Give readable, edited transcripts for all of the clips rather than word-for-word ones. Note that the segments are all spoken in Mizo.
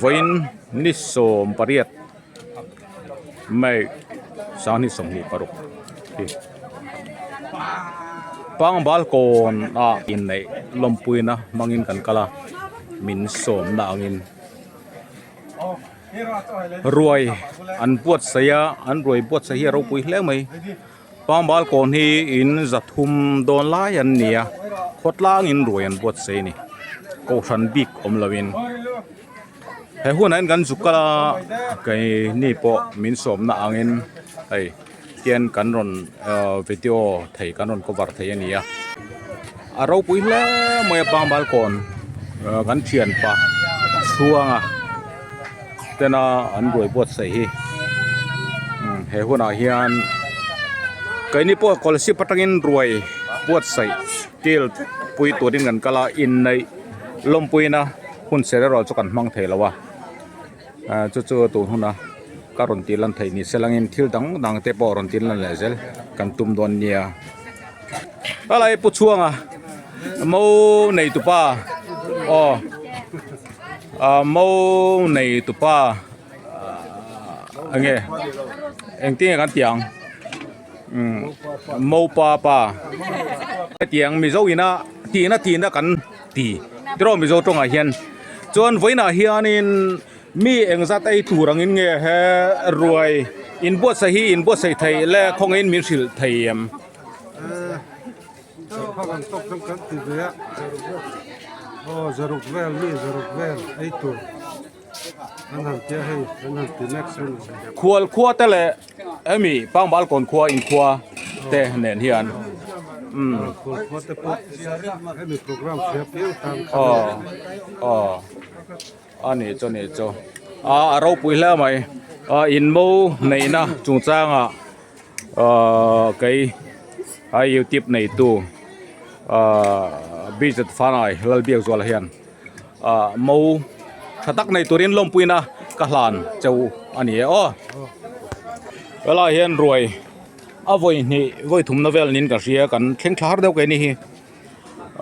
Vawiin ni 18 May 2026 hi Pangbal kawn ah inneih lawmpuina hmangin kan kal a min sawmna angin ruai an buatsaih a an ruai buatsaih hi a ropui hle mai. Pangbal kawn hi in 300 dawn lai an ni a khawtlang in ruai an buatsaih a ni kohhran bik awm lo in he hunah hian kan zuk kal a keini pawh min sawmna angin hei tian kan rawn ahh video thei kan rawn cover thei a ni a a ropui hle mai a pangbal kawn ahh kan thianpa chhuanga tena an ruai buatsaih hi he hunah hian keini pawh kawlsip atangin ruai buatsaih kil pui turin kan kal a inneih lawmpuina hun ser erawh chu kan hmang thei lo a ah chu chu tun huna ka rawn tih lan theih ni se langin thil dang dang te pawh rawn tih lan leh zel kan tum dawn nia helai pu chhuanga mo nei tupa aw ah mo nei tupa enge engtin nge kan tih ang umm mo pa pa hetiang mizo ina tihna tihna kan ti tiraw mizo tawngah hian chuan vawiinah hianin mi engzat ei tur angin nge he ruai inbuatsaih hi inbuatsaih theih le khawngaihin min hrilh thei em? Khual khua te leh hemi Pangbalkawn khua inkhua te nen hian umm aw aw a nih chu nih chu a a ropui hle mai a in mo neihna chungchangah ahh kei a youtube neitu ahh Bridget Fanai Lalbiakzuala hian. ah mo tha tak nei turin lawmpuina ka hlan cheu a ni e aw helaiah hian ruai a vawi hnih vawi thumna vel niin ka hria kan thleng thla har deuh keini hi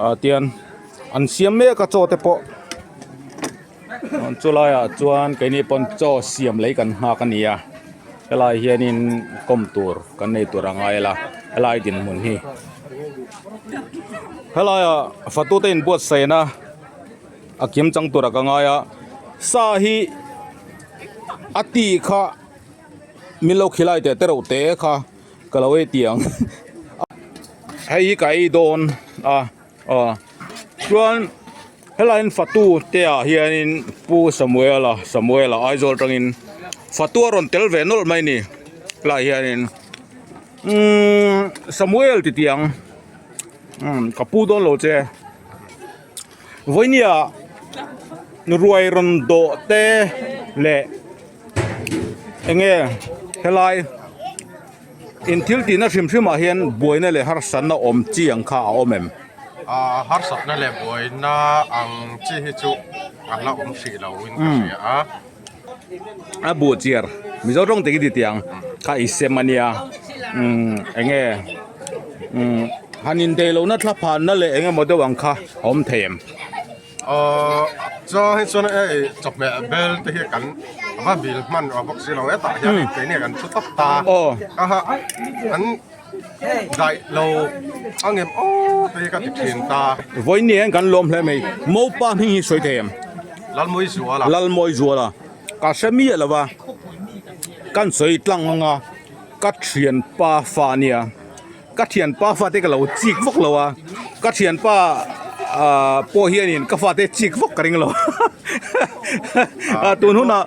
ah tian an siam mek a chaw te pawh chulaiah chuan keini pawn chaw siam lei kan nghak a ni a helaiah hianin kawm tur kan nei tur a ngai la helai dinhmun hi. Helaiah fatute inbuatsaihna a kim chang tura ka ngai a sa hi a ti kha min lo khilai teh te reuh te kha ka lo ei tih ang hei hi ka ei dawn a aw chuan helaiin fatu te ah hianin pu Samuela Samuela Aizawl atangin fatu a rawn tel ve nawlh mai a ni helaiah hianin. Umm Samuel ti tiang umm ka pu dawn lo che vawinia ruai rawn dawh te leh eng nge helai in thil tihna hrim hrim ah hian buaina leh harsatna awm chi ang kha a awm em? Ahh harsatna leh buaina ang chi hi chu a la awm hrih lo in ka hria a. A buh chiar mizo tawng te ki ti tiang kha i sem ania umm eng nge umm han in dei lohna thla phanna leh eng emaw deuh ang kha a awm thei em? Aww chuan hei chuan hei chawhmeh bel te hi kan va vil hman a bawk si lo hetah hian keini kan thu tawp ta a ha an daih lo angem aw te hi ka ti thin ta. Vawiin hian kan lawm hle mai. Mopa hming hi sawi thei em? Lalmawizuala. Lalmawizuala. Ka hre miah lo va, kan sawi tlang ang a, ka thianpa fa a nia. Ka thianpa fate ka lo chik vak lo a, ka thianpa ah pawh hianin ka fate chik vak ka ring lo. Tun hunah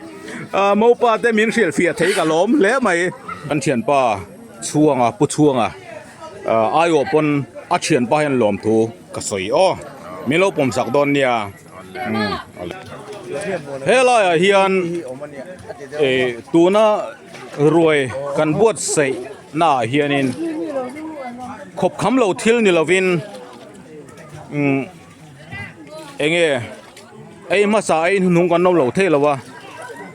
Mopa te min hrilhfiah thei ka lawm hle mai. Kan thianpa. Chhuanga Pu Chhuanga aiawh pawn a thianpa hian lawmthu ka sawi aw min lo pawm sak dawn nia helaiah hian ih tuna ruai kan buatsaih naah hianin khawp kham lo thil ni lovin umm eng nge ei hmasa ei hnuhnung kan lo lo thei lo a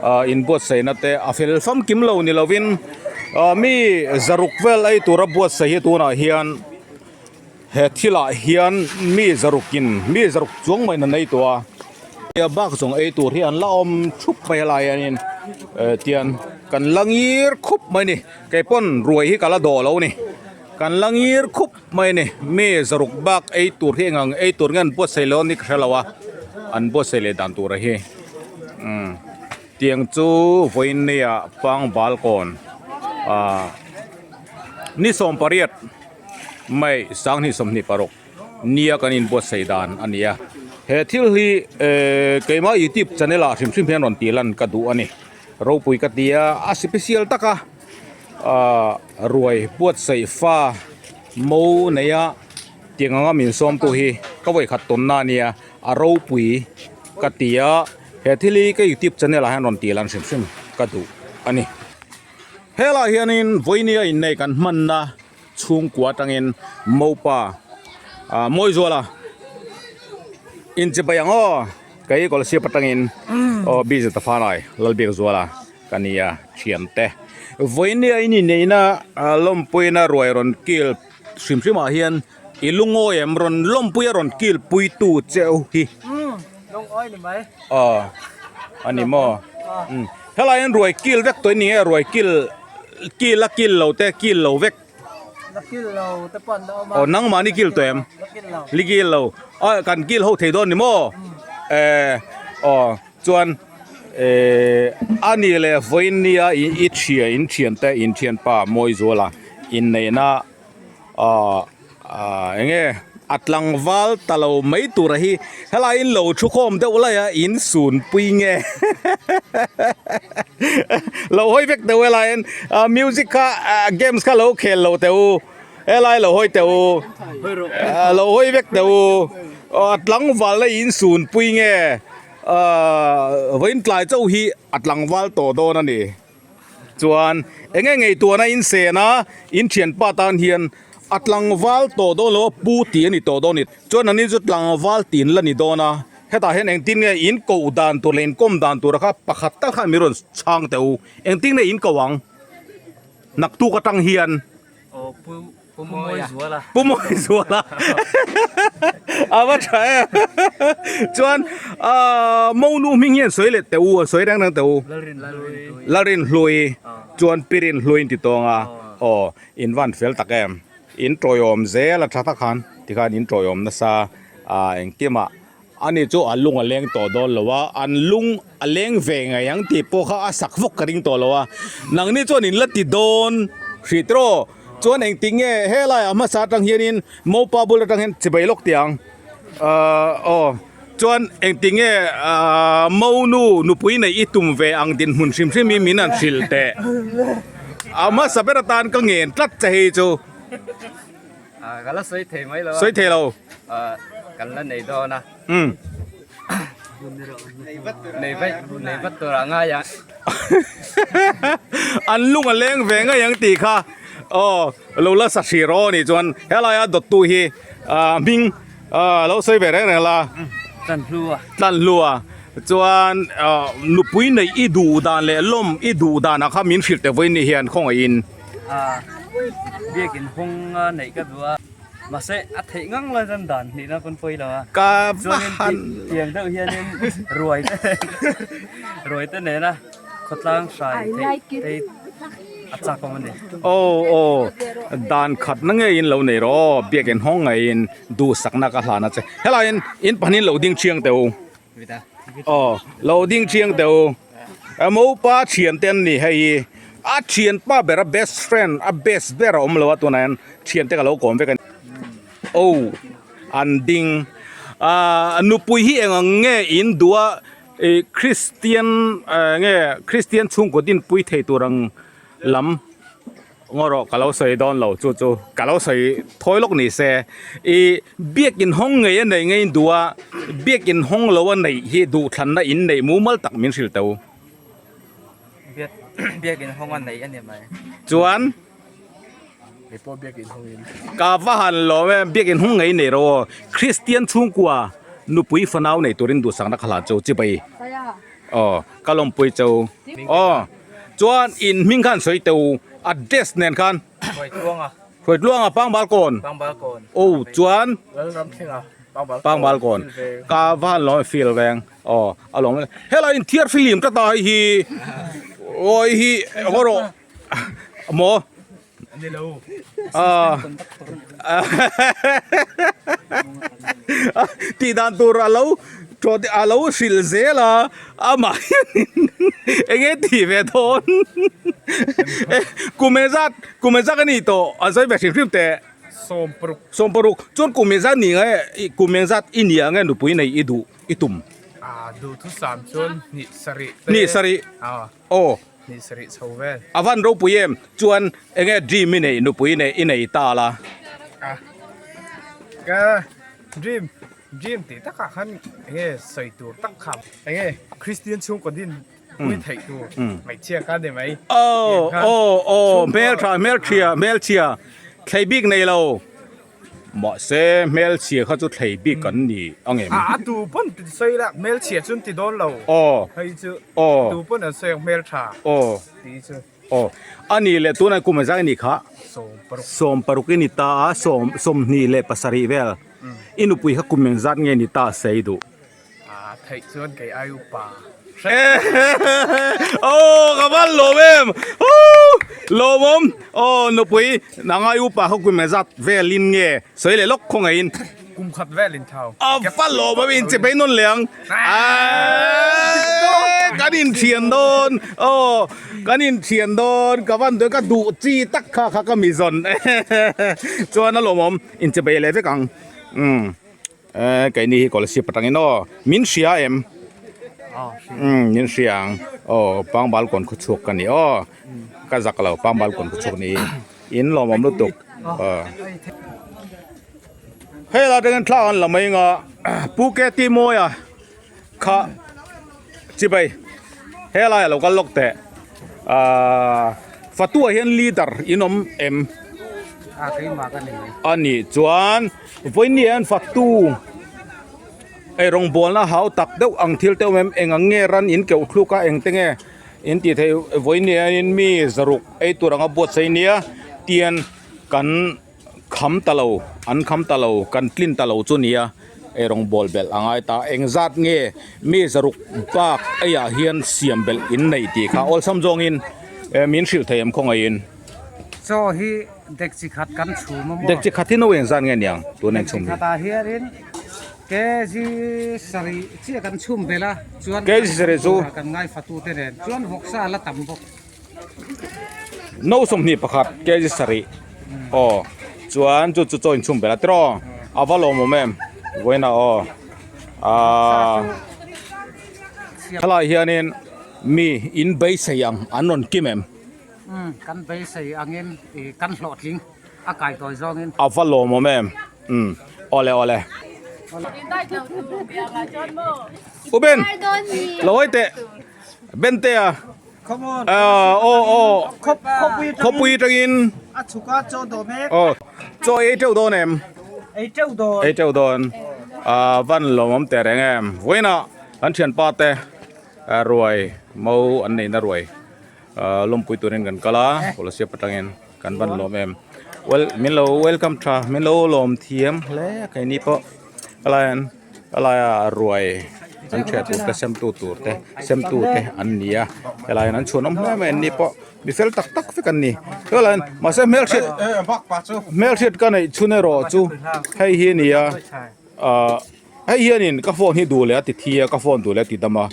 ah inbuatsaihna te a fel famkim lo ni lovin ah mi zaruk vel ei tura buatsaih hi tunah hian he thilah hian mi zarukin mi zaruk chuang mai na nei tawh a. Nia bak zawng ei tur hi an la awm thup mai helai hianin eh tian kan la ngir khup mai a ni kei pawn ruai hi ka la dawh lo a ni kan la ngir khup mai a ni mi zaruk bak ei tur hi engang ei tur nge an buatsaih lo a ni ka hre lo a an buatsaih leh dan tur a hi umm tiang chu vawiin nia pangbal kawn ah ni 18 May 2026. Nia kan inbuatsaih dan a ni a, he thil hi ehh keimah youtube channel ah hrim hrim hian rawn tih lan ka duh a ni, ropui ka ti a, a special taka ahh ruai buatsaih fa mo neia tiang anga min sawmtu hi ka vawikhat tawnna a nia, a ropui ka ti a, he thil hi ka youtube channel ah hian rawn tih lan hrim hrim ka duh a ni. Helaiah hianin vawinia inneih kan hmanna. Chhungkua atangin Mopa ah Mawizuala inchibai ang aw kei Kolasib atangin aw busy ta fanai Lalbiakzuala ka nia thiante vawinia in inneihna lawmpuina ruai rawn kil hrim hrim ah hian i lungawi em rawn lawmpui a rawn kil pui tu cheu hi aw a ni maw helai hian ruai kil vek tawh in ni nge ruai kil. Kil a kil lo te kil lo vek. La kil lo te pawh an la awm a. Aw nangmahni kil tawh em? La kil lo. Li kil lo. A kan kil ho thei dawn ni maw? Eh aw chuan eh a ni leh vawiin nia i thian in thian te in thianpa Mawizuala inneihna Aw eng nge a tlangval ta lo mai tura hi helai in lo thu khawm deuh lai a in sun pui nge lo hawi vek teh u helai in music kha games kha lo khel lo teh u helai lo hawi teh u lo hawi vek teh u a tlangval la in sun pui nge vawiin tlai chauh hi a tlangval tawh dawn a ni. Chuan eng nge ngei tuana in sen a, in thianpa tan hian a tlangval tawh dawn lo a, pu tih a ni tawh dawn a ni. Chuan ani chu tlangval tih in la ni dawn a, hetah hian engtin nge in koh dan tur leh in kawm dan tura kha pakhat tal khan min rawn chhang teh u, engtin nge in koh ang naktuk atang hian. Aw pu pu mawi zuala. Pu mawi zuala a va tha em chuan monu hming hian sawi leh teh u a sawi reng reng teh u. Lalrinhlui. Lalrinhlui chuan Pirinhlui in ti tawng a aw in van fel tak em in tawiawm zel a tha tak khan tikhan in tawiawm nasa a engkimah Ani chu a lung a leng tawh dawn lo a, an lung a leng ve ngei ang tih pawh kha a sak vawk ka ring tawh lo a. Nangni chuan in la ti dawn hrih tiraw? Chuan engtik nge helai ah hmasa atang hianin Mopa bul atang hian chibai lawk tih ang? Ahh aw chuan engtik nge ahh Monu nupui neih i tum ve ang dinhmun hrim hrim hi min han hrilh teh. A hmasa ber atan ka ngen tlat che hei chu. Ka la sawi thei mai lo a. Sawi thei lo. Kan la nei dawn a. Nei vat nei vat tur ah ngai ang. An lung a leng ve ngei ang tih kha aw lo la sa hrih rawh anih chuan helai a dawttu hi hming lo sawi ve reng reng la. Tlan hlu a. Tlan hlu a. Chuan nupui neih i duh dan leh lawm i duh dan ah kha min hrilh teh vawiin ni hian khawngaih in. Biakin hawng a neih ka duh a, mahse a theih ngang lai chuan dan hnihna pawn pawi lo a. Ka va han tiang deuh hianin ruai te ruai te nena khawtlang hrai theih te a chak awm a ni. Aw aw dan khat na ngeiin lo nei rawh aw biakin hawng ngeiin duhsakna ka hlan a che. Helaiin in pahnihin lo ding thiang teh u. Aw lo ding chiang teh u mopa thian te an ni hei hi a thianpa ber a best friend a best ber a awm lo a tunah hian thian te ka lo kawm vek a ni aw an ding ah nupui hi eng ang nge in duh a ih christian nge christian chhungkaw dinpui thei tur ang lam. Ngaw rawh ka lo sawi dawn lo chu chu ka lo sawi thawi lawk ni se i biak in hawng ngei a neih ngei in duh a biak in hawng lo a neih hi duhthlanna in neih mumal tak min hrilh teu. Biak biak in hawng a neih a ni mai. Chuan Kei pawh biak in hawng in. Ka va han lawm e biak in hawng ngei nei rawh aw Kristian chhungkua nupui fanau nei turin duhsakna ka hlan cheu chibai aw ka lawmpui cheu aw. Chuan in hming khan sawi teu address nen khan. Hruaitluanga. Hruaitluanga Pangbalkawn. Pangbalkawn. Oh chuan. Lalramthlenga. Pangbal kawn ka van lawm feel veng aw a lawm helai in thiar film tlat a hei hi awi hi haw rawh maw tih dan tur a lo a lo hrilh zel a amah hianin eng nge tih ve dawn kum engzat kum engzat a nih tawh an sawi ve hrim hrim teh. Sawmparuk. Sawmparuk chuan kum engzat ni nge kum engzat i nia nge nupui nei i duh i tum? Ah duhthusam chuan hnih sarih te. Hnih sarih. Ah. Aw. Hnih sarih chho vel. A van ropui em chuan enge dream i neih nupui nei i nei ta la. Ah. Ka dream dream tih takah khan enge sawi tur tak kha enge Christian chhungkaw din pui theih tur hmeichhia kha ni mai. Aw aw aw hmeltha hmelchhia hmelchhia thlei bik nei lo mahse hmelchhia kha chu thlei bik kan ni ang em. A tu pawn ti sawi la hmelchhia chu an ti dawn lo. Aw hei chu aw tu pawn an sawi ang hmeltha aw tih chu. Aw a nih leh tunah kum engzah i nih kha? 16 16 i ni ta a 27 vel i nupui kha kum engzat nge ni ta sei duh? A theih chuan kei ai upa Aw ka van lawm em Hoo lawmawm aw nupui nang ai upa kha kum engzat velin nge sawi leh lawk khawngaihin kum khat velin thau a va lawm em in che phei nawn leh ang Aaii kan inthian dawn aw kan inthian dawn ka van duh ka duh chi tak kha kha ka mi zawn chuan a lawmawm inche phei leh vek ang umm. Eh keini hi Kolasib atangin aw min hria em? Umm min hria ang aw Pangbal kawn khaw chhuak ka ni aw ka zak lo Pangbal kawn khaw chhuak ni in lawmawm lutuk aw. Hei la atangin thla an la mai anga Pu Kt Mawia kha chibai helai a lo kal lawk teh ahh Fatua hian leader in awm em? A nih chuan vawiin hian Fatu ei rawngbawlna hau tak deuh ang thil te awm em eng ang nge ran in keuh thluk a engte nge in tih theih vawiin hianin mi zaruk ei tur anga buatsaih nia tian kan Kham ta lo, an kham ta lo, kan tlin ta lo chu nia, ei rawng bawl belh a ngai ta. Engzat nge mi zaruk bak eiah hian siam belh in nei tih kha awlsam zawngin min hrilh thei em khawngaihin. Chaw hi dek chi khat kan chhum a maw? Dek chi khat hi no engzat nge niang tuna in chhum hi? Dek chi khatah hianin kg sarih chiah kan chhum belh a, chuan kg sarih chu kan ngaifatute nen chuan vawksa a la tam bawk. No 21 kg sarih aw chuan chu chu chaw inchhung ber a tiraw a va lawmawm em vawiin ah aw ahh thalai hianin mi in beisei ang an rawn kim em umm kan beisei angin ih kan hlawhtling a kaitawi zawngin a va lawmawm em umm awle awle u Ben lo hawi teh Bentea Aw aw khawpui atangin a chhuk a chaw dawh mek aw chaw ei teuh dawn em ei teuh dawn ei teuh dawn ah van lawmawm teh reng em vawiinah kan thianpa te ruai mo an neihna ruai ah lawmpui turin kan kal a Kolasib atangin kan van lawm em well min lo welcome tha min lo lawm thiam hle keini pawh helai an. Helaia ruai an thiah tur te sem tu tur te sem tu te an ni a helai hian an chhuanawm hle mai an ni pawh mi fel tak tak vek an ni helai hian mahse hmelhriat hmelhriat ka neih chhun erawh chu hei hi a ni a ahh hei hianin ka phone hi duh leh a ti thi a ka phone duh leh a ti dam a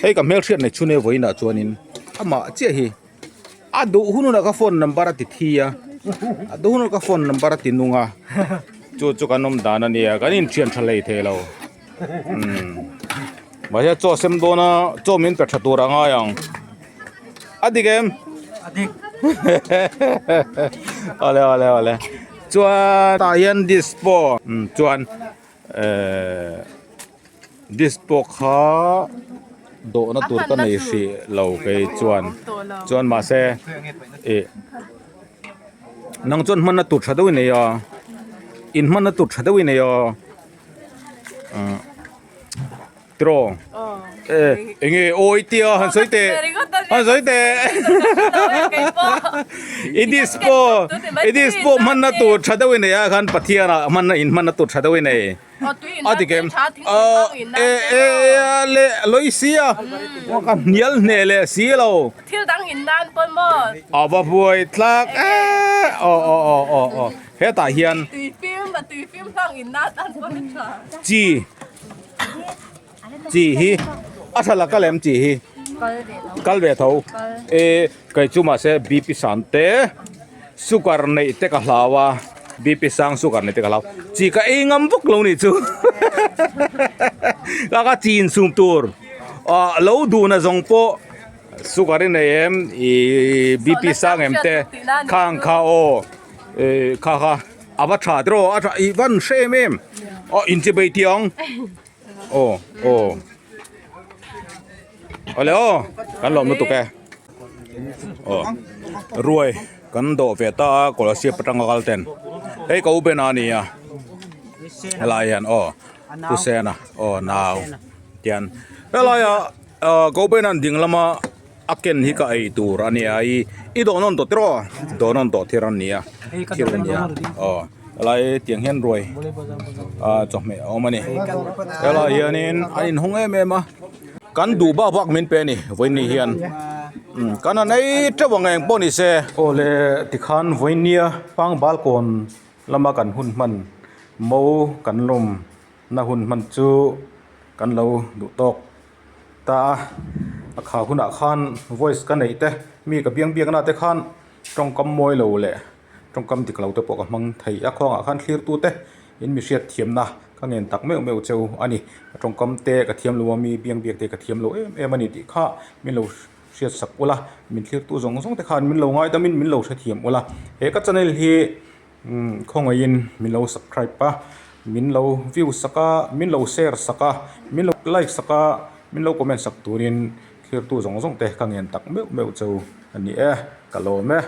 hei ka hmelhriat neih chhun e vawiinah chuanin amah chiah hi a duh hun hunah ka phone number a ti thi a a duh hunah ka phone number a ti nung a chu chu kan awm dan a nia kan inthian tha hlei thei lo umm mahse chaw sem dawn a chaw min pe tha tur a ngai ang a dik em a dik awle awle awle chuan tah hian dispo umm chuan ehh. Dispo kha dawhna tur ka nei hrih lo kei chuan chuan mahse ih nang chuan hmanna tur tha deuh i nei a in hmanna tur tha deuh i nei a ah tiraw e eng nge aw i tia han sawi teh han sawi teh i dispo i dispo hmanna tur tha deuh i nei a khan Pathian ah hmanna in hmanna tur tha deuh i nei. A ti kem e e le loi sia ka hnial hneh leh si lo. Thil dang in nan pawn maw? A va buai tlak e aw aw aw aw aw hetah hian Tui fim a tui fim hlang in nan tan pawn a tha. Chi chi hi a tha la kal em chi hi? Kal ve tho. E kei chu mahse BP san te sugar neih te ka hlau a BP sang sugar neih te ka hlau chi ka ei ngam vak lo nih chu ka ka chi insum tur ah lo duhna zawng pawh sugar i nei em ih BP sang em te khang kha aw ih kha kha a va tha tiraw a tha ih van hre em em aw inchibei tiang. Aw aw awle aw kan lawm lutuk e aw ruai kan dawh ve ta a kolasib atanga kal ten hei ka u ben a nia helai hian aw pu sena aw nau tian helaia ah ka u ben an ding lama a ken hi ka ei tur a nia ih i dawh nawn tawh tiraw dawh nawn tawh thir a nia thil a nia aw helai tiang hian ruai ah chawhmeh a awm a ni helai hianin a inhawng em em a kan duh bak bak min pe a ni vawiin hian kan han ei teuh ang eng pawh ni se. Aw le tikhan vawinia pangbal kawn lama kan hun hman mo kan lawm na hun hman chu kan lo duh tawk. Ta a, a kha hunah khan voice ka neih te mi ka biang biak na te khan tawngkam mawi lo leh tawngkam dik lo te pawh ka hmang thei a khuangah khan thlir tu te in mi hriat thiam na ka ngen tak meuh meuh cheu a ni ka tawngkam te ka thiam lo a mi biang biak te ka thiam lo em em a ni tih kha min lo hriat sak ula min thlir tu zawng zawng te khan min lo ngaidam in min lo hrethiam ula he ka channel hi. Khawngaihin min lo subscribe a, min lo view sak a, min lo share sak a, min lo like sak a, min lo comment sak turin thirtu zawng zawng te ka ngen tak meuh meuh cheu a ni e, ka lawm e.